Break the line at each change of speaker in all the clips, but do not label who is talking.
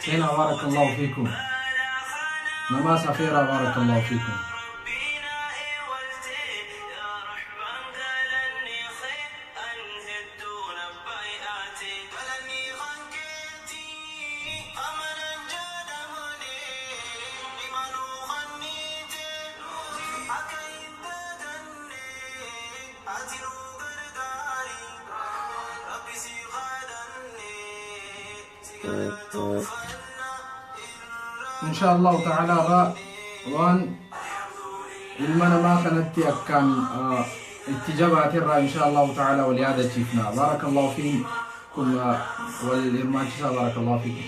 Seenaa, baarakallahu fiikum. Namaa safeeraa, baarakallahu fiikum. Insha Allahu ta'ala irraa waan ilma namaa kanatti akkaan itti jabaate irraa insha Allahu ta'ala wal yaadachiifna. Baarakallahu fiikum, wal hirmaachisaa, baarakallahu fiikum.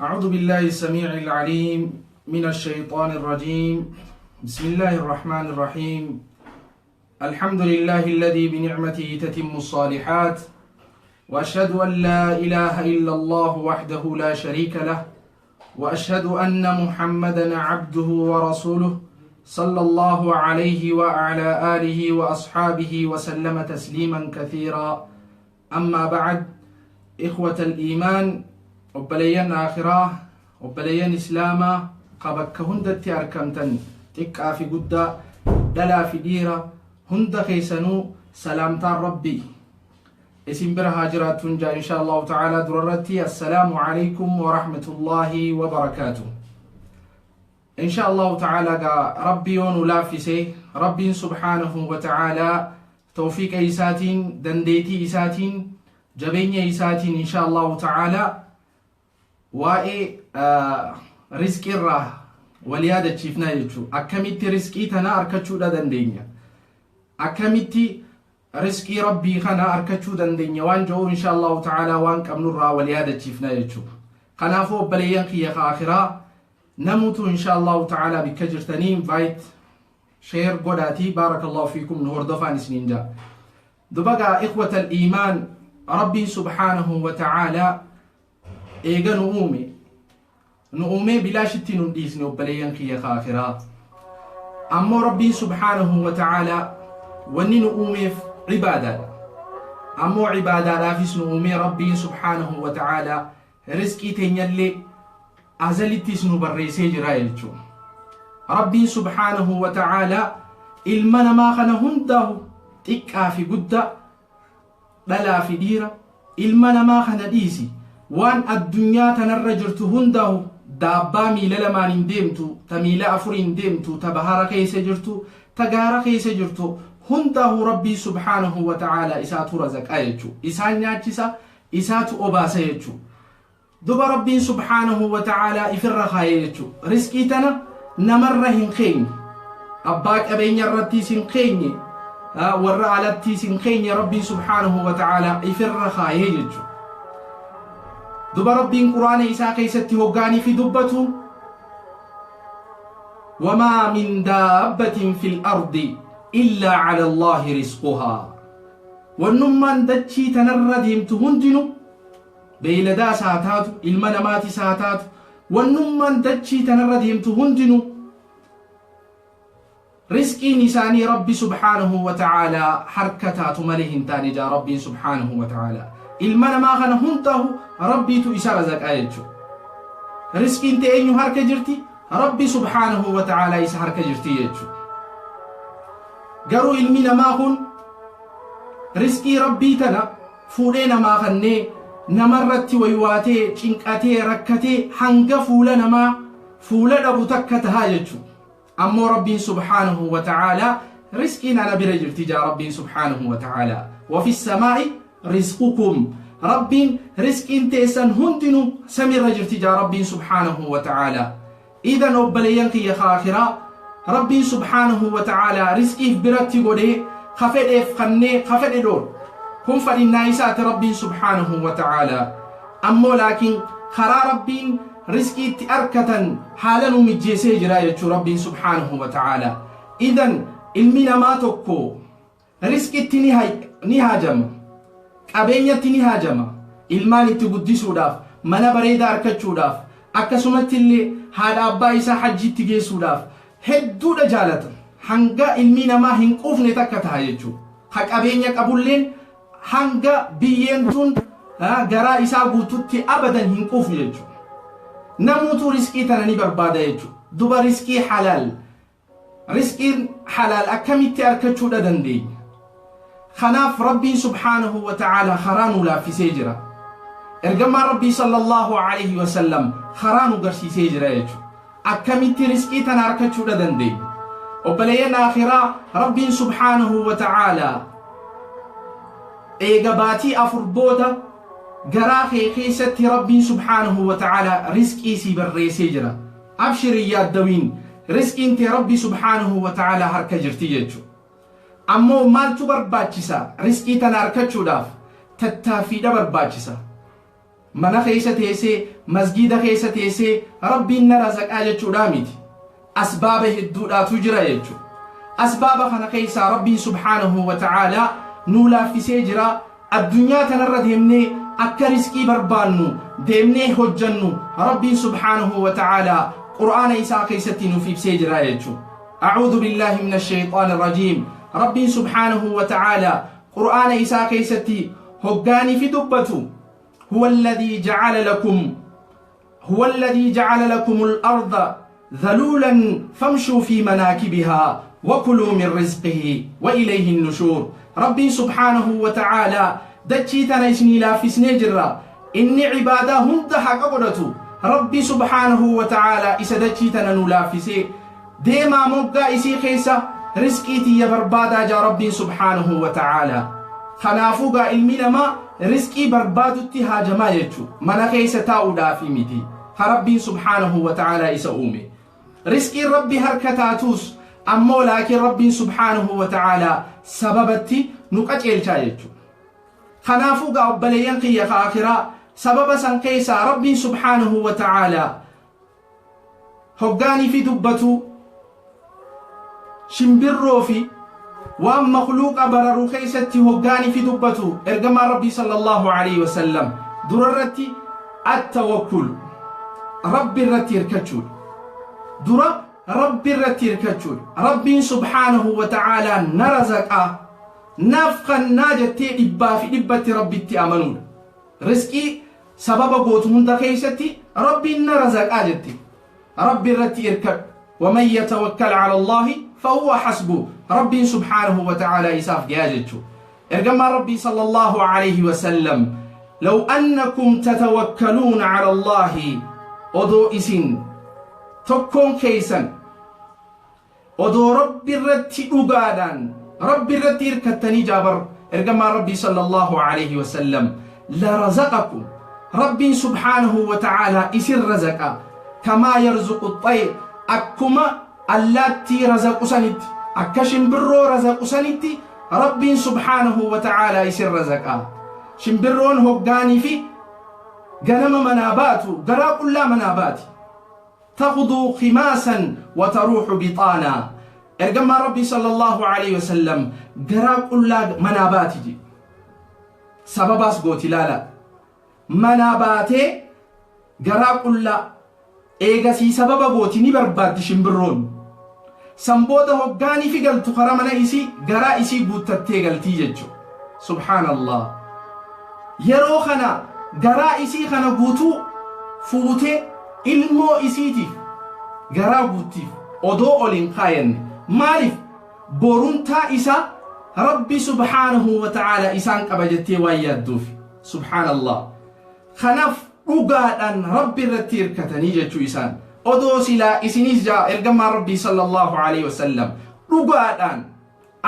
أعوذ بالله السميع العليم من الشيطان الرجيم. بسم الله الرحمن الرحيم. الحمد لله الذي بنعمته تتم الصالحات، وأشهد أن لا إله إلا الله وحده لا شريك له، وأشهد أن محمدا عبده ورسوله، صلى الله عليه وعلى آله وأصحابه وسلم تسليما كثيرا. أما بعد، إخوة الإيمان، obboleeyyan akhiraa, obboleeyyan islaamaa ka bakka hundatti argamtan, xiqqaa fi guddaa, dhalaa fi dhiira, hunda keessanuu salaamtaan Rabbi isin bira haa jiraattuun jaa. Insha Allahu ta'ala durarratti assalaamu alaykum wa rahmatullahi wa barakaatuh. Insha Allahu ta'ala gaa Rabbi yoo nu laaffise, Rabbiin subhaanahu wa ta'ala tawfiiqa isaatiin, dandeetii isaatiin, jabeenya isaatiin, insha Allahu ta'ala waa'ee rizqii irraa wal yaadachiifnaa jechuudha. Akkamitti rizqii tana argachuudha dandeenya? Akkamitti rizqii Rabbii kana argachuu dandeenya waan jiru insha Allahu ta'ala waan qabnurraa wal yaadachiifnaa jechuudha. Kanaafuu obboleeyyan kiyya akhiraa, namutu insha Allahu ta'ala bikka jirtanii invite, share godhaatii, baarakallahu fiikum, nu hordofaan isiniin jaa. Dubagaa, ikhwata al-iimaan, Rabbiin subhaanahu wa ta'ala eega nu uume, nu uumee bilaashitti nun dhiisne. Obboleeyyan kiyya akhiraa, ammoo Rabbiin subhaanahu wa ta'ala wanni nu uumeef cibaadaadha. Ammoo cibaadaadhaafis nu uumee Rabbiin subhaanahu wa ta'ala rizqii teenyallee azalittis nu barreessee jira jechuudha. Rabbiin subhaanahu wa ta'ala ilma namaa kana hundaahu, xiqqaa fi guddaa, dhalaa fi dhiira, ilma namaa kana dhiisi, waan addunyaa tanarra jirtu hundaahu, daabbaa miila lamaan hin deemtu, ta miila afuriin deemtu, ta bahara keessa jirtu, ta gaara keessa jirtu hundaahu Rabbii subhaanahu wa ta'ala isaatu razaqaa jechuudha. Isaan nyaachisa, isaatu obaasa jechuudha. Duba Rabbiin subhaanahu wa ta'ala ifirra kaayee jechuudha. Rizqii tana namarra hin keenye. Abbaa qabeenya irrattis hin keenye. Warra alattis hin keenye. Rabbiin subhaanahu wa ta'ala ifirra kaayee jechuudha. Duba Rabbiin Quraana isaa keessatti hoggaanii fi dubbatu, وما من دابة في الأرض إلا على الله رزقها. Wannummaan dachii tanarra deemtu hundinuu, beeyladaas haa taatu, ilma namaatis haa taatu, wannummaan dachii tanarra deemtu hundinuu risqiin isaanii Rabbi subhaanahu wa ta'aalaa harka taatu malee hin taane jaa. Rabbiin subhaanahu wa ta'aalaa ilma namaa kana hundahu Rabbiitu isa razaqaa jechuudha. Riskiin tee eenyu harka jirti? Rabbi subhaanahu wa ta'aalaa isa harka jirti jechuudha. Garuu ilmi namaa kun riskii Rabbii tana fuudhee namaa kannee namarratti waywaatee cinqatee rakkatee hanga fuula namaa fuula dhabu takka tahaa jechuudha. Ammoo Rabbiin subhaanahu wa ta'aalaa riskiin ana bira jirti jaa Rabbiin subhaanahu wa ta'aalaa. Wafi samaa'i rizqukum. Rabbiin riskiin teessan hundinuu samiirra jirti jaa Rabbiin subhaanahu wa ta'aalaa. Idan obboleeyyan kiyya kaakiraa, Rabbiin subhaanahu wa ta'aalaa riskiif biratti godhee ka fedheef kannee ka fedhe dhoor. Kun fadhinnaa isaati Rabbiin subhaanahu wa ta'aalaa. Ammoo laakiin karaa Rabbiin riskii itti arkatan haala nu mijjeessee jira jechuu Rabbiin subhaanahu wa ta'aalaa. Idan ilmi namaa tokko riskitti ni haajama. Qabeenyatti ni haajama. Ilmaan itti guddisuudhaaf, mana bareedaa arkachuudhaaf, akkasumatti illee haadha abbaa isaa hajjiitti geessuudhaaf hedduudha jaalata. Hanga ilmi namaa hin quufne takka taha jechuudha. Ka qabeenya qabulleen hanga biyyeen tun garaa isaa guututti abadan hin quufu jechuudha. Namuutu riskii tana ni barbaada jechuudha. Duba riskii halaal. Riskiin halaal akkamitti argachuudha dandeenya? Kanaaf Rabbiin subhaanahu wa ta'aalaa karaa nu laaffisee jira. Ergamaan Rabbii sallallahu alayhi wa sallam karaa nu garsiisee jira jechuudha. Akkamitti riskii tana argachuudha dandeenya? Obboleeyyan akhiraa, Rabbiin subhaanahu wa ta'aalaa eega baatii 4 booda garaa kee keessatti Rabbiin subhaanahu wa ta'aalaa riskii sii barreessee jira. Abshir, hin yaaddawiin, riskiin tee Rabbii subhaanahu wa ta'aalaa harka jirti jechuudha. Ammoo maaltu barbaachisa riskii tana argachuudhaaf? Tattaaffiidha barbaachisa. Mana keessa teessee, masgiida keessa teessee Rabbiin na razaqaa jechuudhaa miti. Asbaaba hedduudhaatu jira jechuudha. Asbaaba kana keessaa Rabbiin subhaanahu wa ta'aalaa nuu laaffisee jira. Addunyaa tanarra deemnee akka riskii barbaannu, deemnee hojjannu Rabbiin subhaanahu wa ta'aalaa Qur'aana isaa keessatti nuuf ibsee jira jechuudha. A'uudhu billaahi mina shayxaani rajiim. Rabbiin subhaanahu wa ta'aalaa Qur'aana isaa keessatti hoggaanii fi dubbatu, huwa alladhii ja'ala lakum al-arda dhaluulan famshuu fi manaakibihaa wakuluu min rizqihi wa ilayhi nushuur. Rabbiin subhaanahu wa ta'aalaa dachii tana isinii laaffisnee jirra. Inni cibaadaa hunda haqa godhatu Rabbi subhaanahu wa ta'aalaa isa dachii tana nu laaffisee, deemaa moggaa isii keessa riskii tiyya barbaadaa jaa Rabbiin subhaanahu wa ta'aalaa. Kanaafuu gaa ilmi namaa riskii barbaadutti haajamaa jechuu mana keessa taa'uudhaafi miti ka Rabbiin subhaanahu wa ta'aalaa isa uume. Riskiin Rabbi harka taatuus, ammoo laakiin Rabbiin subhaanahu wa ta'aalaa sababatti nu qaceelchaa jechuudha. Kanaafuu gaa obboleeyyan kiyya ka akhiraa, sababa san keessaa Rabbiin subhaanahu wa ta'aalaa hoggaanii fi dubbatu shimbirroo fi waan makluuqa bararu keessatti hoggaanii fi dubbatu ergamaan Rabbii sallallahu alaihi wasallam, durarratti attawakkul, Rabbi irratti hirkachuudha. Dura Rabbi irratti hirkachuudha. Rabbiin subhaanahu wa ta'aalaa na razaqaa, naaf kannaa jettee dhibbaa fi dhibbatti Rabbitti amanuudha. Riskii sababa gootu hunda keessatti Rabbiin na razaqaa jette. Rabbi irratti irkadhu. Waman yatawakkal ala Allaahi fahuwa hasbu. Rabbiin subhaanahu wa ta'aalaa isaaf gayaa jechuudha. Ergamaan Rabbii sallallahu alayhi wa sallam, law annakum tatawakkaluuna ala Allaahi, odoo isin tokkoon keessan odoo Rabbi irratti dhugaadhaan Rabbi irratti hirkattanii, jaabar ergamaan Rabbii sallallahu alayhi wa sallam, la razaqakum, Rabbiin subhaanahu wa ta'aalaa isin razaqa, kamaa yarzuqu xayr, akkuma allaattii razaqu sanitti, akka shimbirroo razaqu sanitti Rabbiin subhaanahu wa ta'aalaa isin razaqa. Shimbirroon hoggaanii fi ganama manaa baatu garaa qullaa manaa baati. Takhuduu khimaasan wa taruuxu bixaanaa. Ergamaan Rabbii sallallahu alayhi wasallam garaa qullaa manaa baati jedhe. Sababaas gooti, ilaala. Manaa baatee garaa qullaa eegasii sababa gooti, ni barbaaddi shimbirroon. San booda hoggaanii fi galtu karaa mana isii garaa isii guuttattee galtii jechuudha. Subhaanallah. Yeroo kana garaa isii kana guutuu fuutee Ilmoo isiitiif garaa guuttiif odoo ol hin kaayanne. Maaliif? Borumtaa isaa Rabbi subhaanahu wa ta'aala isaan qaba jettee waan yaadduuf. Subhaanallah. Kanaaf dhugaadhaan Rabbi irratti hirkatanii jechuu isaan. Odoo silaa isinis jaa ergamaan Rabbii sallallahu alaihi wasallam dhugaadhaan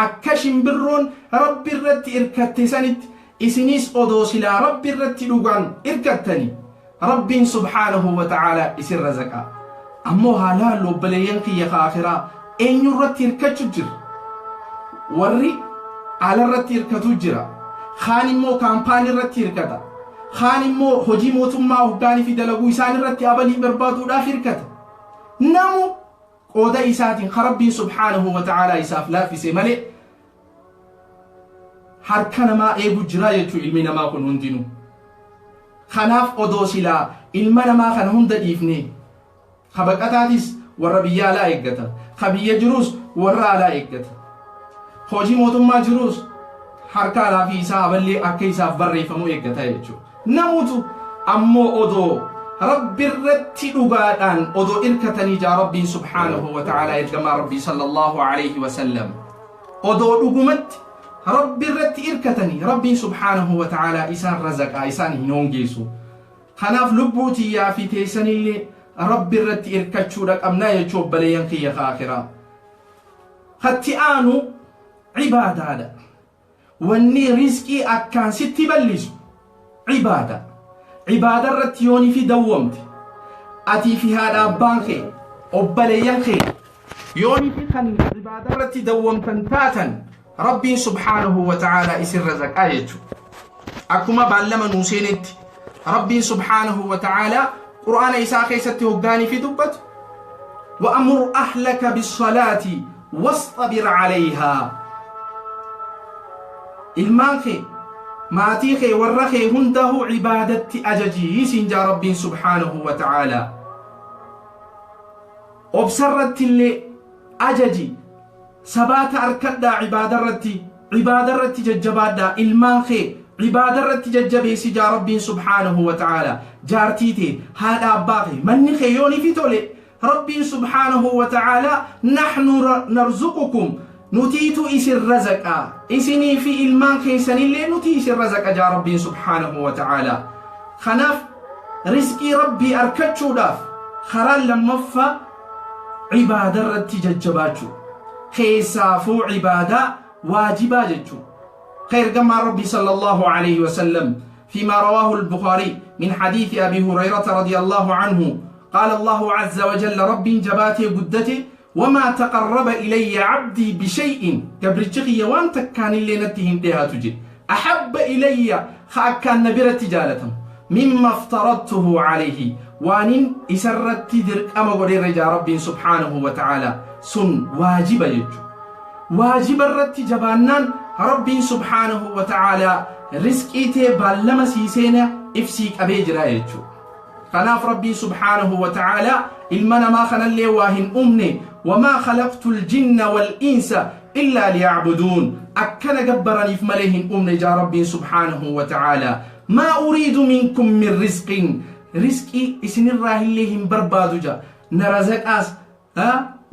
akka shimbirroon Rabbi irratti irkatte sanitti isinis odoo silaa Rabbi irratti dhugaan irkattanii Rabbiin subhaanahu wa ta'aalaa isin razaqa. Ammoo haa laallu obboleeyyan kiyya ka akhiraa eenyu irratti hirkachu jira? Warri ala irratti hirkatu jira. Kaan immoo kaampaanii irratti hirkata. Kaan immoo hojii mootummaa hoggaanii fi dalaguu isaan irratti abalii barbaaduudhaaf hirkata. Namu qooda isaatiin ka Rabbiin subhaanahu wa ta'aalaa isaaf laaffise malee harka namaa eegu jira jechuu ilmi namaa kun hundinuu. Kanaaf odoo silaa ilma namaa kana hunda dhiifnee ka baqataatis warra biyya alaa eeggata, ka biyya jiruus warra alaa eeggata. Hojii mootummaa jiruus harka alaa fi isaa aballee akka isaaf barreeffamu eeggata jechuudha. Namutu ammoo odoo Rabbi irratti dhugaadhaan odoo irkatanii jaa Rabbiin subhaanahu wa ta'aalaa ergamaa Rabbii sallallahu alaihi wa sallam. Odoo dhugumatti Rabbi irratti irkatanii Rabbiin subhaanahu wa ta'aalaa isaan razaqaa isaan hin hongeessu. Kanaaf lubbuu tiyyaa fi teessanillee Rabbi irratti irkachuudha qabnaa jechuu obboleeyyan kiyya kaakiraa. Katti aanu ibaadaadha. Wanni rizqii akkaan sitti bal'isu ibaada. Ibaada irratti yoonii fi dawwamte atii fi haadha abbaan kee obboleeyyan kee yoonii fi kan ibaada irratti dawwamtan taatan Rabbiin subhaanahu wa ta'aalaa isin razaqaa jechuudha. Akkuma baallama nuu seenetti Rabbiin subhaanahu wa ta'aalaa Qur'aana isaa keessatti hoggaanii fi dubbatu wa'amur ahlaka bissalaati wasxabir calayhaa ilmaan kee maatii kee warra kee hundahu ibaadatti ajajii siin jaa Rabbiin subhaanahu wa ta'aalaa obsarratti illee ajaji Sabaata arkadhaa ibaadarratti ibaadarratti jajjabaadhaa ilmaan kee ibaadarratti jajjabeessi jaa Rabbiin subhaanahu wa ta'aala jaartii tee haadha abbaa kee manni kee yoo nifi tole Rabbiin subhaanahu wa ta'aala nahnu narzuqukum nutiitu isin razaqa isinii fi ilmaan keessanillee nuti isin razaqa jaa Rabbiin subhaanahu wa ta'aala kanaaf rizqii Rabbii arkachuudhaaf karaan lammaffaa ibaada irratti jajjabaachuu keessaafuu ibaadaa waajibaa jechuu ka ergamaan rabbii sallallahu alayhi wasallam فيما رواه البخاري من حديث أبي هريرة رضي الله عنه قال الله عز وجل رب جباتي قدتي وما تقرب إلي عبدي بشيء قبرتشخي وان تكان اللي نتهن ديها تجي أحب إلي خأكان نبرة جالتهم مما افترضته عليه Waanin isarratti dirqama godheerra jaa Rabbiin subhaanahu wa ta'aalaa sun waajiba jechu. Waajiba irratti jabaannaan Rabbiin subhaanahu wa ta'aalaa rizqii tee baallama sii seena if sii qabee jira jechu. Kanaaf Rabbiin subhaanahu wa ta'aalaa ilma namaa kanallee waa hin uumne wamaa khalaqtul jinna wal insa illaa liya'buduun akkana gabbaraniif malee hin uumne jaa Rabbiin subhaanahu wa ta'aalaa. Maa uriidu minkum min rizqin Rizqii isinirraa illee hin barbaadu ja'a. Na razaqaas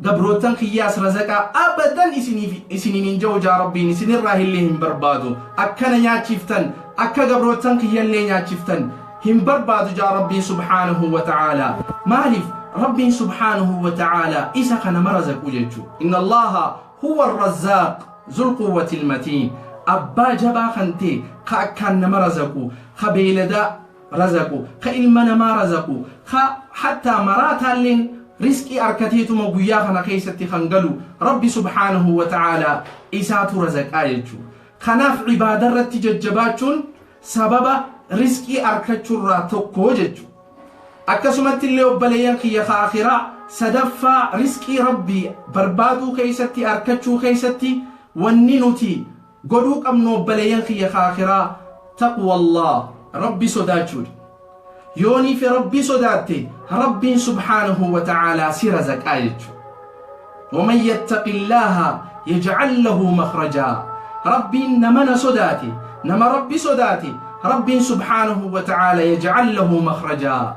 gabroottan kiyyaas razaqaa abadan isiniif isiniin hin ja'u ja'a Rabbiin isinirraa illee hin barbaadu. Akkana nyaachiftan akka gabroottan kiyyallee nyaachiftan hin barbaadu ja'a Rabbiin subhaanahu wa ta'aalaa. Maaliif Rabbiin subhaanahu wa ta'aalaa isa kana ma razaqu jechuudha. Inna Allaha huwa arrazzaaq zul quwwatil matiin. Abbaa jabaa kan ta'e ka akkaan nama razaqu ka beeyladaa razaqu, ka ilma namaa razaqu, ka hattaa maraataalleen rizqii arkateetuma guyyaa kana keessatti kan galu Rabbi subhaanahu wa ta'aalaa isaatu razaqaa jechuu. Kanaaf ibaada irratti jajjabaachuun sababa rizqii arkachuurraa tokko jechu. Akkasumatti illee obboleeyyan kiyya ka akhiraa sadaffaa rizqii Rabbii barbaaduu keessatti arkachuu keessatti wanni nuti godhuu qabnu obboleeyyan kiyya ka akhiraa taqwallah Rabbi sodaachuudha. Yoonii fi Rabbi sodaatte Rabbiin subhaanahu wa ta'aalaa si razaqaa jechuudha. Waman yattaqillaaha yaj'al lahu makhrajaa. Rabbiin nama na sodaate, nama Rabbi sodaate, Rabbiin subhaanahu wa ta'aalaa yaj'al lahu makhrajaa.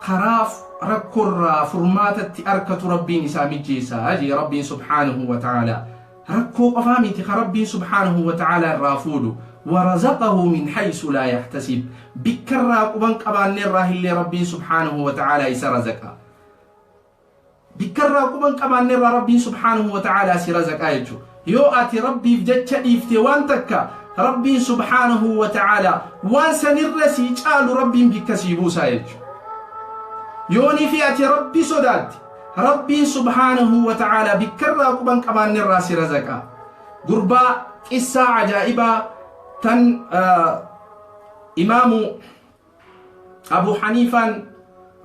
Karaa rakkoorraa furmaatatti arkatu Rabbiin isaa mijjeessa jee Rabbiin subhaanahu wa ta'aalaa. Rakkoo qofaa miti ka Rabbiin subhaanahu wa ta'aalaa irraa fuudhu. Warazaqahu min haysu laa yahtasib. Bikkarraa quban qabaannerraa illee Rabbiin subhaanahu wa ta'aalaa isa razaqa. Bikkarraa quban qabaannerraa Rabbiin subhaanahu wa ta'aalaa si razaqaa jechuudha. Yoo ati Rabbiif jecha dhiifte waan takka, Rabbiin subhaanahu wa ta'aalaa waan sanirra sii caalu Rabbiin bikka sii buusaa jechuudha. Yoonii fi ati Rabbi sodaatte, Rabbiin subhaanahu wa ta'aalaa bikkarraa quban qabaannerraa si razaqa. Gurbaa qissaa ajaa'ibaa tan Imaamu Abu Haniifaan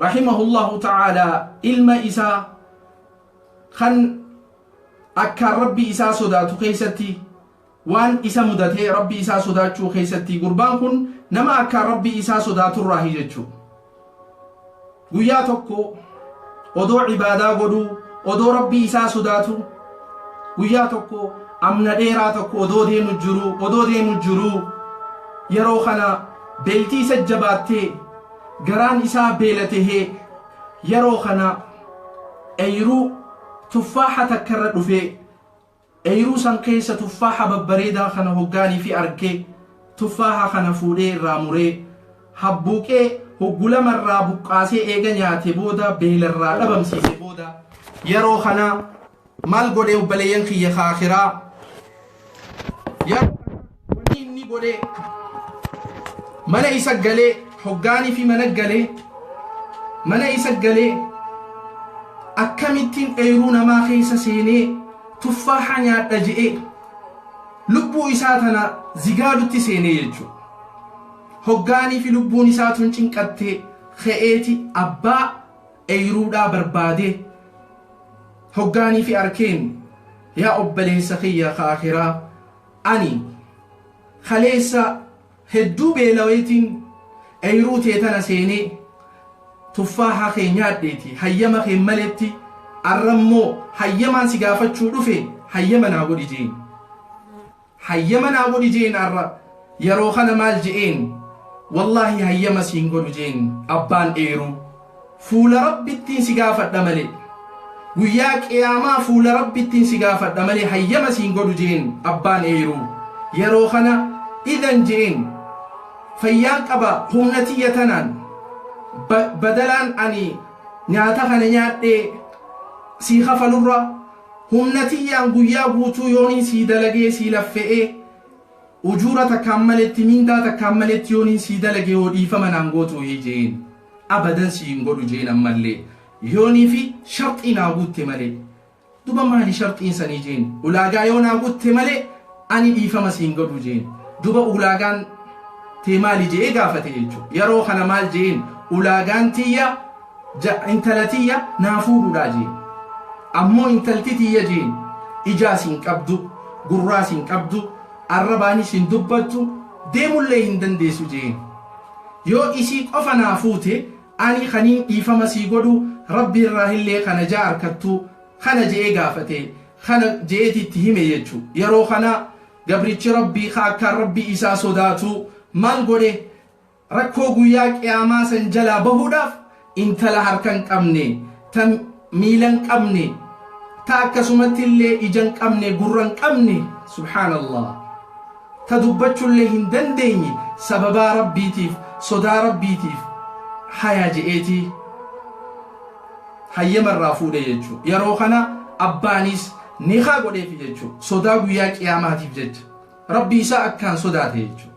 rahimahullahu ta'aalaa ilma isaa kan akkaan Rabbi isaa sodaatu keessatti waan isa mudatee, Rabbi isaa sodaachuu keessatti gurbaan kun nama akkaan Rabbi isaa sodaaturraahi jechuu. Guyyaa tokko odoo ibaadaa godhuu, odoo Rabbi isaa sodaatu, guyyaa tokko amna dheeraa tokko odoo deemu jiruu, yeroo kana beeltii isa jabaattee garaan isaa beelatehee, yeroo kana eeyruu tuffaaha takkarra dhufee, eeyruu san keessa tuffaaha babbareedaa kana hoggaanii fi argee, tuffaaha kana fuudhee irraa muree habbuuqee hoggulama irraa buqqaasee eega nyaate booda, beelarraa dhabamsiise booda, yeroo kana maal godhee, obboleeyyan kiyya kaakiraa? Yeroo kana wanni inni godhee, mana isa galee, hoggaanii fi mana galee, mana isa galee, akkamittiin eeyruu namaa keessa seenee tuffaaha nyaadha je'ee lubbuu isaa tana zigaalutti seenee jechuudha. Hoggaanii fi lubbuun isaa tun cinqattee, ka'eeti abbaa eeyruudhaa barbaadee, hoggaanii fi arkeen, "Yaa obboleessa kiyya kaakiraa, ani kaleessa hedduu beelaweetiin eeyruu tee tana seenee tuffaahaa kee nyaadheeti hayyama kee maletti, arrammoo hayyamaan si gaafachuu dhufe, hayyama naa godhi" jeen. "Hayyama naa godhi" jeen arra. Yeroo kana maal je'een? "Wallaahi hayyama siin godhu" jeen abbaan eeruu. "Fuula Rabbittiin si gaafadha malee, guyyaa qiyaamaa fuula Rabbittiin si gaafadha malee, hayyama siin godhu" jeen abbaan eeruu. Yeroo kana "Idan" je'een, "fayyaan qaba, humna tiyya tanaan badalaan ani nyaata kana nyaadhee sii kafalurra, humna tiyyaan guyyaa guutuu yooniin sii dalagee sii laffe'ee, ujuura takkaan maletti, mindaa takkaan maletti yooniin sii dalagee yoo dhiifama naan gootuu jeen. "Abadan sii hin godhu" jeen ammallee, "yoonii fi sharxii naa guutte malee." "Duba maali sharxiin sanii?" jeen. "Ulaagaa yoo naa guutte malee ani dhiifama siin godhu" jeen. "Duba ulaagaan tee maali?" je'ee gaafate jechuudha. Yeroo kana maal jeen? "Ulaagaan tiyya intala tiyya naa fuudhuudha" jeen. "Ammoo intalti tiyya" jeen, "ijaas hin qabdu, gurraas hin qabdu, arrabaanis hin dubbattu, deemullee hin dandeessu" jeen. "Yoo isii qofa naa fuute, ani kaniin dhiifama sii godhu, Rabbi irraa illee kana jaa harkattu kana" je'ee gaafate. Kana je'eeti itti hime jechu. Yeroo kana gabrichi Rabbii ka akkaan Rabbii isaa sodaatu maal godhe? Rakkoo guyyaa qiyaamaa san jalaa bahuudhaaf intala harka hin qabne, ta miila hin qabne, ta akkasumatti illee ija hin qabne, gurra hin qabne, subhaanallah, ta dubbachullee hin dandeenye, sababaa Rabbiitiif, sodaa Rabbiitiif, haya je'eeti hayyama irraa fuudhe jechuu. Yeroo kana abbaanis nikaa godheefi jechuu, sodaa guyyaa qiyaamaatiif jecha Rabbi isaa akkaan sodaate jechuu.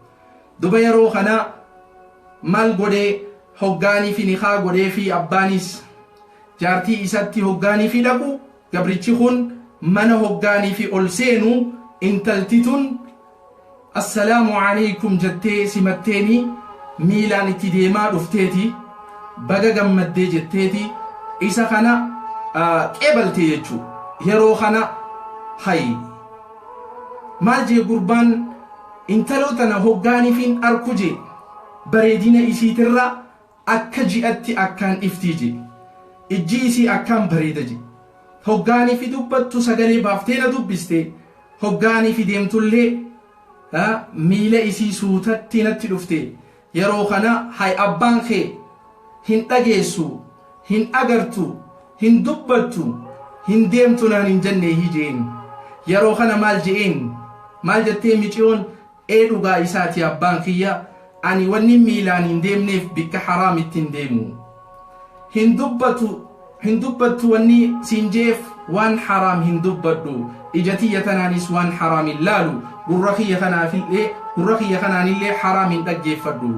Duba yeroo kana maal godhee? Hoggaanii fi nikaa godhee fi abbaanis jaartii isatti hoggaanii fi dhaqu, gabrichi kun mana hoggaanii fi ol seenu, intalti tun "Assalaamu alaykum" jettee simatteeni, miilaan itti deemaa dhufteeti, "Baga gammaddee" jetteeti isa kana qeebalte jechuu. Yeroo kana hay maal jee gurbaan? "Intaloo tana hoggaaniifin arku" jee, "bareedina isiitirra akka ji'atti akkaan iftii" jee. "Ijji isii akkaan bareeda" jee. "Hoggaanii fi dubbattu sagalee baaftee na dubbiste, hoggaanii fi deemtullee miila isii suutatti natti dhufte." Yeroo kana hay abbaan kee Hin dhageessu, hin agartu, hin dubbattu, hin deemtu naan hin jenneehi je'een. Yeroo kana maal je'een? Maal jettee miciyoon? Ee dhugaa isaati abbaan kiyya ani wannin miilaan hin deemneef bikka haraamitti hin deemu. Hin dubbatu hin dubbattu wanni siin je'eef waan haraam hin dubbadhu. Ija tiyya tanaanis waan haraam hin laalu. Gurra kiyya kanaafillee gurra kiyya kanaanillee haraam hin dhaggeeffadhu.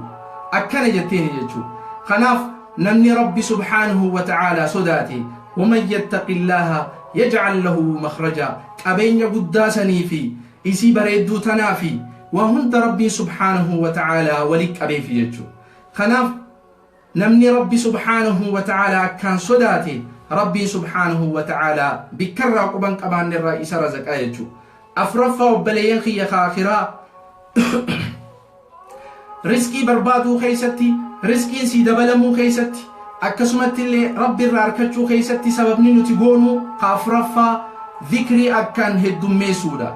Akkana jetteeni jechu. Kanaaf namni Rabbi subhaanahu wa ta'aalaa sodaate waman yattaqillaaha yaj'al lahu makhraja qabeenya guddaa sanii fi isii bareedduu tanaa fi waa hunda Rabbiin subhaanahu wa ta'aalaa wali qabeefi jechu. Kanaaf namni Rabbi subhaanahu wa ta'aalaa akkaan sodaate Rabbiin subhaanahu wa ta'aalaa bikkarraa quban qabaannerraa isa razaqaa jechu. Afraffaa obboleeyyan kiyya ka akhiraa Rizqii barbaaduu keessatti, rizqiin sii dabalamuu keessatti, akkasumatti illee Rabbi irraa arkachuu keessatti sababni nuti goonu ka afraffaa zikrii akkaan heddummeessuudha.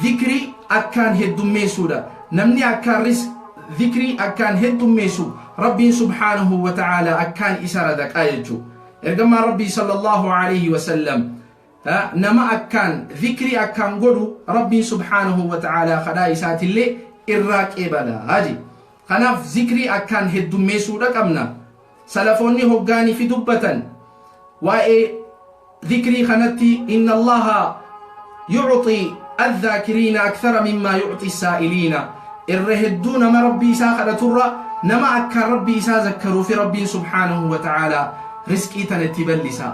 Zikrii akkaan heddummeessuudha. Namni akkaan riz zikrii akkaan heddummeessu Rabbiin subhaanahu wa ta'aalaa akkaan isa razaqaa jechuudha. Ergamaan Rabbii sallallahu alaihi wa sallam Nama akkaan zikrii akkaan godhu Rabbiin subhaanahu wa ta'aalaa kadhaa isaatillee irraa qeebala je. Kanaaf zikrii akkaan heddummeessuudha qabna. Salafoonni hoggaanii fi dubbatan waa'ee zikrii kanatti inna Allaha yu'xii adh-dhaakiriina akthara mimmaa yu'xi saa'iliina. Irra hedduu nama Rabbii isaa kadhaturra nama akkaan Rabbii isaa zakkaruufi Rabbiin subhaanahu wa ta'aalaa rizqii tana itti bal'isa.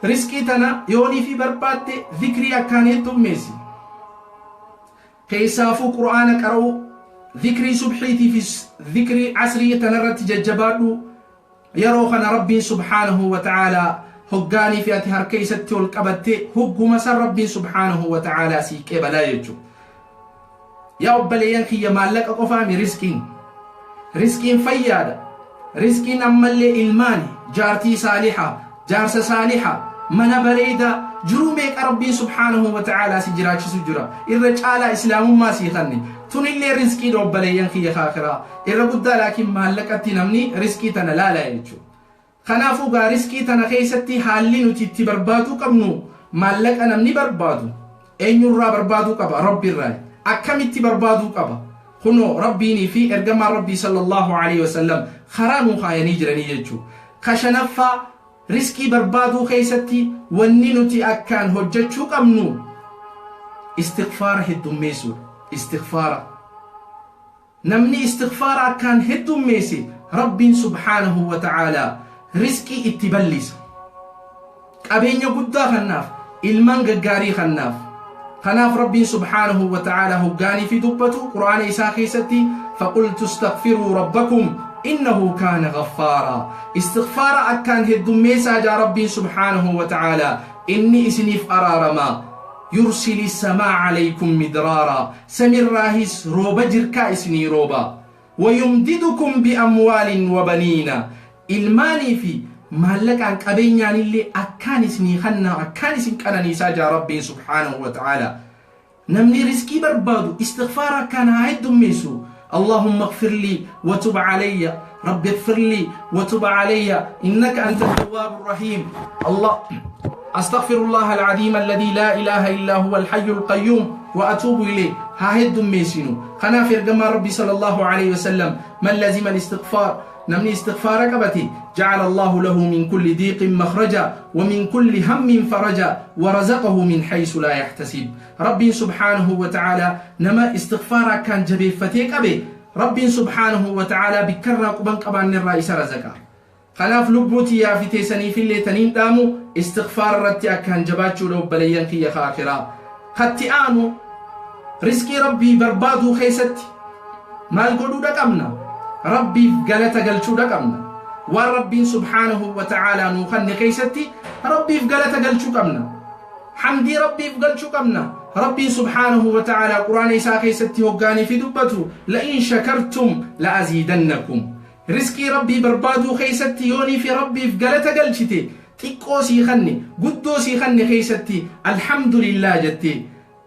Risqii tana yooniifi barbaadde zikrii akkaan heddummeessi. Keessaafuu Qur'aana qara'uu, zikrii subhiitii fi zikrii asrii tanarratti jajjabaadhu. Yeroo kana Rabbiin subhaanahu wa ta'aalaa hoggaanii fi ati harka isatti ol qabatte hogguma san Rabbiin subhaanahu wa ta'aalaa sii qeebalaa jechuudha. Yaa obboleeyyan kiyya maallaqa qofaami risqiin. Risqiin fayyaadha. Risqiin ammallee ilmaani, jaartii saaliha, jaarsa saaliha, mana bareedaa, jiruu meeqa Rabbiin subhaanahu wa ta'aalaa si jiraachisu jira. Irra caalaa islaamummaa sii kanne. Tunillee risqiidha obboleeyyan kiyya kaakiraa. Irra guddaa laakiin maallaqatti namni risqii tana laalaa jechuudha. Kanaafuu gaa risqii tana keessatti haalli nuti itti barbaaduu qabnu maallaqa namni barbaadu eenyurraa barbaaduu qaba? Rabbirraa. Akkamitti barbaaduu qaba? Kunoo Rabbiinii fi ergamaan Rabbii sallallahu alaihi wasallam karaa nuu kaayanii jiranii jechuu. Ka shanaffaa risqii barbaaduu keessatti wanni nuti akkaan hojjechuu qabnu istighfaara heddummeessuudha. Istighfaara. Namni istighfaara akkaan heddummeesse Rabbiin subhaanahu wa ta'aalaa rizqii itti bal'isa. Qabeenya guddaa kannaaf, ilmaan gaggaarii kannaaf. Kanaaf Rabbiin subhaanahu wa ta'aalaa hoggaanii fi dubbatu Qur'aana isaa keessatti faqultu istaghfiruu rabbakum innahu kaana ghaffaaraa. Istighfaara akkaan heddummeessaa jaa Rabbiin subhaanahu wa ta'aalaa inni isiniif araaramaa. Yursili samaa alaykum midraaraa. Samirraahis rooba jirkaa isinii rooba. Wayumdidukum bi'amwaalin wabaniina. Ilmaanii fi maallaqaan qabeenyaanillee akkaan isinii kannaa akkaan isin qananiisaa jaa Rabbiin subhaanahu wa ta'aalaa. Namni rizqii barbaadu istighfaara akkaan haa heddummeessu. Allahumma ighfirlii wa tub alayya. Rabbi ighfirlii wa tub alayya. Innaka anta tawwaabu rahiim. Allah. أستغفر الله العظيم الذي لا إله إلا هو الحي القيوم وأتوب إليه ها هدميسينو خنا في ربي صلى الله عليه وسلم من لزم الاستغفار نمني استغفار قبتي جعل الله له من كل ضيق مخرجا ومن كل هم فرجا ورزقه من حيث لا يحتسب ربي سبحانه وتعالى نما استغفار كان جبيفتي قبي ربي سبحانه وتعالى بكرة قبن قبان الرئيس رزقا Kanaaf lubbuu tiyyaa fi teessaniifillee taniin dhaamu istighfaara irratti akkaan jabaachuudha obboleeyyan kiyya ka akhiraa. Katti aanu rizqii Rabbii barbaaduu keessatti maal godhuudha qabna? Rabbiif galata galchuudha qabna. Waan Rabbiin subhaanahu wa ta'aalaa nuu kanne keessatti Rabbiif galata galchuu qabna. Hamdii Rabbiif galchuu qabna. Rabbiin subhaanahu wa ta'aalaa Qur'aana isaa keessatti hoggaanii fi dubbatu la'in shakartum la'aziidannakum. Rizqii Rabbii barbaaduu keessatti yoonii fi Rabbiif galata galchite xiqqoo sii kanne guddoo sii kanne keessatti alhamdulillah jettee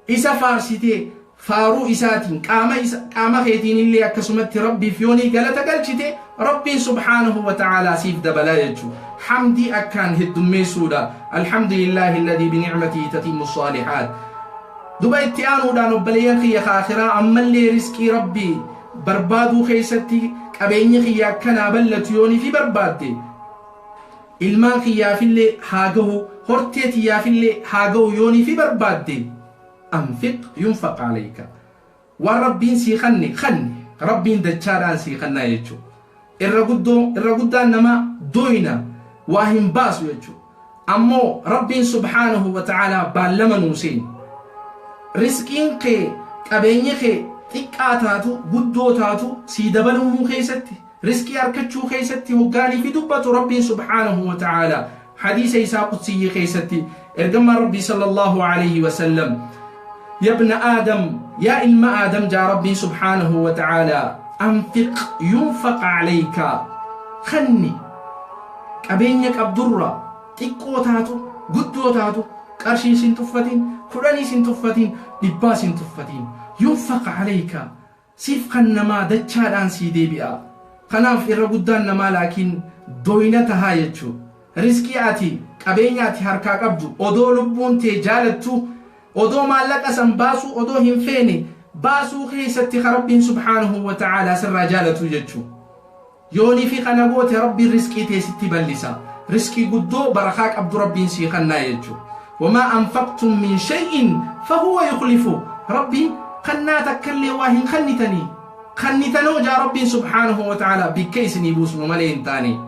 isa faarsitee Faaruu isaatiin qaama isa qaama keetiin illee akkasumatti Rabbiif yoonii galata galchite, Rabbiin subhaanahu wa ta'aalaa siif dabalaa jechuu. Hamdii akkaan heddummeessuudha. Alhamdulillaahi alladhii binicmatihi tatimmu saalihaat. Duba itti aanuudhaan, obboleeyyan kiyya kaakhiraa, ammallee risqii Rabbii barbaaduu keessatti qabeenyi kiyya akkanaa ballatu yoonii fi barbaadde, ilmaan kiyyaafillee haa gahu, hortee tiyyaafillee haa gahu yoonii fi barbaadde, anfiq yunfaq alayka. Waan Rabbiin sii kanne kanni, Rabbiin dachaadhaan sii kannaa jechuu. Irra guddoo irra guddaan namaa doyna, waa hin baasu jechuu. Ammoo Rabbiin subhaanahu wa ta'aalaa baallama nuu seeni. Risqiin kee, qabeenyi kee xiqqaa taatu guddoo taatu, sii dabalumuu keessatti, risqii arkachuu keessatti hoggaanii fi dubbatu Rabbiin subhaanahu wa ta'aalaa hadiisa isaa qudsiyyi keessatti, ergamaan Rabbii sallallahu alayhi wa sallam, "Yabna Aadam, yaa ilma Aadam," jaa Rabbiin subhaanahu wa ta'aalaa, "anfiq yunfaq alayka." Kanni qabeenya qabdurra, xiqqoo taatu guddoo taatu, qarshii sin tuffatin, kudhanii sin tuffatin, dhibbaa sin tuffatin, yunfaq alayka, siif kan namaa dachaadhaan sii deebi'a. Kanaaf irra guddaan namaa laakiin doyna tahaa jechuu. Riskii ati, qabeenya ati harkaa qabdu, odoo lubbuun tee jaalattu, odoo maallaqa san baasuu odoo hin feene baasuu keessatti ka Rabbiin subhaanahu wa ta'aalaa sirraa jaalatu jechuu. Yoonii fi kana goote, Rabbiin riskii tee sitti ballisa. Riskii guddoo barakaa qabdu Rabbiin sii kannaa jechuu. Wamaa anfaqtum min shay'in fahuwa yukhlifu. Rabbiin kannaa takkallee waa hin kannitanii. Kannitanoo jaa Rabbiin subhaanahu wa ta'aalaa, bikka isinii buusnu malee hin taane.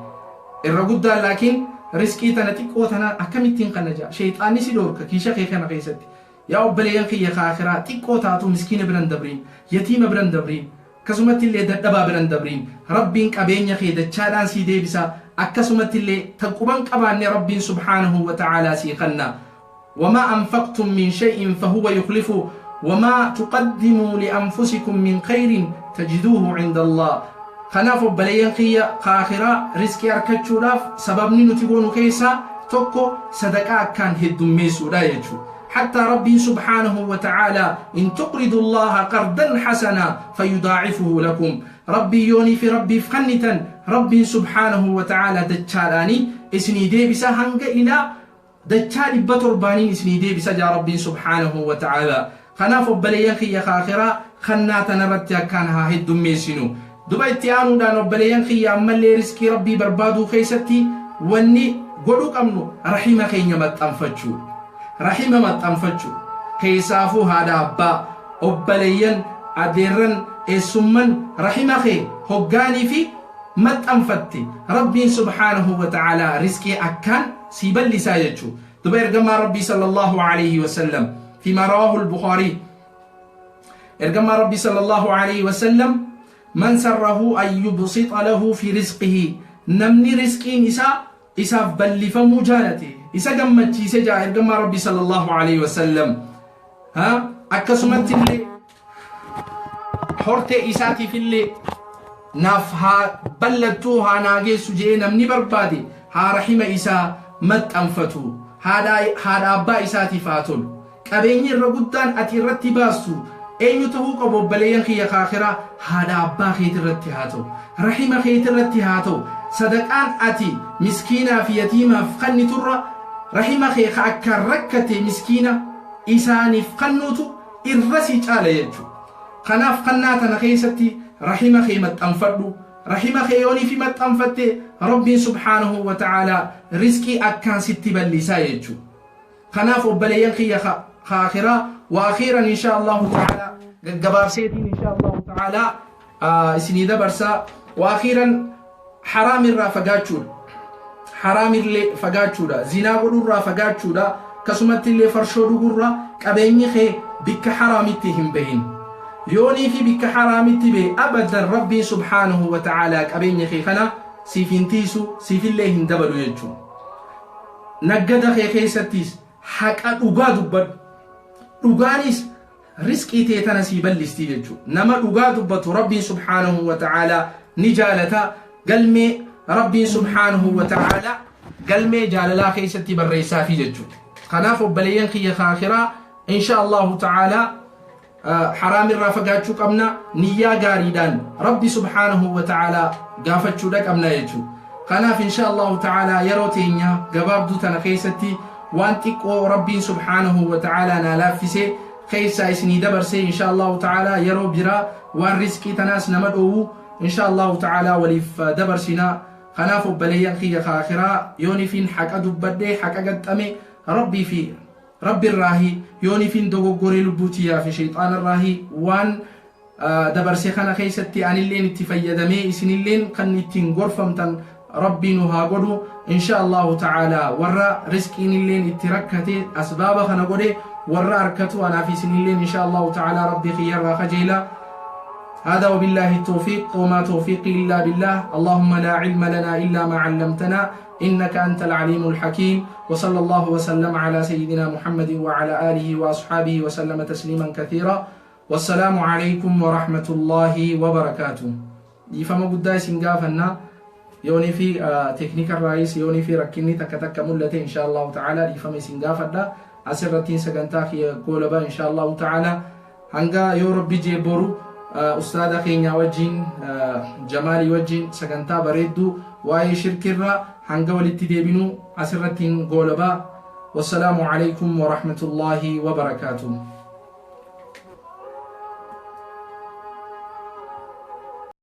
Irra guddaan laakiin riskii tana xiqqoo tana akkamittiin kana jaa. Sheeyxaanni si dhoorka kiisha kee kana keessatti. Yaa obboleeyyan kiyya kaakiraa, xiqqoo taatu miskiina biran dabriin, yatiima biran dabriin, akkasumatti illee dadhabaa biran dabriin. Rabbiin qabeenya kee dachaadhaan sii deebisa. Akkasumatti illee tan quban qabaanne Rabbiin subhaanahu wa ta'aalaa sii kanna. Wamaa anfaqtum min shay'in fahuwa yukhlifu, wamaa tuqaddimuu lianfusikum min khayrin tajiduuhu cinda Allah. Kanaaf obboleeyyan kiyya kaakiraa, riskii arkachuudhaaf sababni nuti goonu keessaa tokko sadaqaa akkaan heddummeessuudha jechuudha. Hattaa Rabbiin subhaanahu wa ta'aalaa, in tuqridu Allaha qardan hasanaa fayudaa'ifuhu lakum. Rabbiin yoonii fi Rabbiif kannitan, Rabbiin subhaanahu wa ta'aalaa dachaadhaanii isinii deebisa, hanga ilaa dachaa 700niin isinii deebisa jaa Rabbiin subhaanahu wa ta'aalaa. Kanaaf obboleeyyan kiyya kaakiraa, kannaa tanarratti akkaan haa heddummeessinu. Duba itti aanuudhaan, obboleeyyan kiyya, ammallee riskii Rabbii barbaaduu keessatti wanni godhuu qabnu rahima keenya maxxanfachuu. Rahima maxxanfachuu. Keessaafuu haadha abbaa, obboleeyyan, adeerran, eessumman, rahima kee hoggaanii fi maxxanfatte, Rabbiin subhaanahu wa ta'aalaa riskii akkaan sii bal'isaa jechuu. Duba ergamaan Rabbii sallallahu alayhi wa sallam, fiimaa rawaahu al-Bukhaarii, ergamaan Rabbii sallallahu alayhi wa sallam, man sarrahu an yubsita lahu fi rizqihi, namni rizqiin isaa isaaf bal'ifamuu jaalate, isa gammachiise jaa ergamaan Rabbii sallallahu alayhi wa sallam, ha akkasumatti illee hortee isaatiif illee naaf haa ballattuu, haa naa geessu jedhee namni barbaade, haa rahima isaa maxxanfatu, haadha abbaa isaatiif haa tolu. Qabeenyi irra guddaan ati irratti baastu eenyu ta'uu qabu, obboleeyyan kiyya kaakiraa? Haadha abbaa keeti irratti haa ta'u, rahima keeti irratti haa ta'u. Sadaqaan ati miskiinaa fi yatiimaaf kanniturra rahima kee ka akkaan rakkate miskiina isaaniif kannuutu irra si caala jechuudha. Kanaaf kannaa tana keessatti rahima kee maxxanfadhu. Rahima kee yoonii fi maxxanfatte, Rabbiin subhaanahu wa ta'aalaa riskii akkaan sitti bal'isaa jechuudha. Kanaaf obboleeyyan kiyya kaakiraa, wa akhiiran insha Allahu ta'aalaa, gaggabaabseetiin insha Allahu ta'aalaa isinii dabarsaa, wa akhiiran haraamirraa fagaachuudha. Haraamirlee fagaachuudha. Zinaa godhurraa fagaachuudha. Akkasumatti illee farshoo dhugurraa, qabeenyi kee bikka haraamitti hin bahin. Yoonii fi bikka haraamitti bahe, abadan Rabbiin subhaanahu wa ta'aalaa qabeenya kee kana siif hin tiisu, siifillee hin dabalu jechuudha. Naggada kee keessattis haqa dhugaa dubbadhu. Dhugaanis risqii tee tana sii bal'isti jechuudha. Nama dhugaa dubbatu Rabbiin subhaanahu wa ta'aalaa ni jaalata. Galmee Rabbiin subhaanahu wa ta'aalaa galmee jaalalaa keessatti barreessaafi jechuudha. Kanaaf obboleeyyan kiyya kaakiraa, insha Allahu ta'aalaa Haraam irraa fagaachuu qabna, niyyaa gaariidhaan Rabbi subhaanahu wa ta'aalaa gaafachuudha qabna jechuudha. Kanaaf insha Allahu ta'aalaa yeroo teenya gabaabduu tana keessatti waan xiqqoo Rabbiin subhaanahu wa ta'aalaa naa laaffisee keessaa isinii dabarsee, insha Allahu ta'aalaa yeroo biraa waan rizqii tanaas nama dhoowwu insha Allahu ta'aalaa waliif dabarsinaa. Kanaaf obboleeyyan kiyya kaakiraa, yoonifiin haqa dubbadhee haqa gaxxame Rabbii fi Rabbi irraahi, yoonifiin dogoggoree lubbuu tiyyaa fi shayxaana irraahi. Waan dabarse kana keessatti anilleen itti fayyadamee isinilleen kan ittiin gorfamtan Rabbii nu haa godhu insha Allahu ta'ala. Warra rizqiinilleen itti rakkate asbaaba kana godhe warra arkatu anaaf isinilleen insha Allahu ta'ala Rabbii kiyyarraa kajeela. هذا وبالله التوفيق، وما توفيقي إلا بالله. اللهم لا علم لنا إلا ما علمتنا إنك أنت العليم الحكيم، وصلى الله وسلم على سيدنا محمد وعلى آله وأصحابه وسلم تسليما كثيرا، والسلام عليكم ورحمة الله وبركاته. Dhiifama guddaa isin gaafanna. Yoonii fi teeknika raayis, yoonii fi rakkinni takka takka mul'ate, insha Allahu ta'ala dhiifama isin gaafadha. Asirrattiin sagantaa kiyya goolaba insha Allahu ta'ala. Hanga yoo Rabbi jee boru ustaada keenya wajjin, Jamaalii wajjin, sagantaa bareedduu waa'ee shirkirra hanga walitti deebinu asirrattiin goolaba. Wassalaamu alaikum warahmatullaahi wabarakaatuh.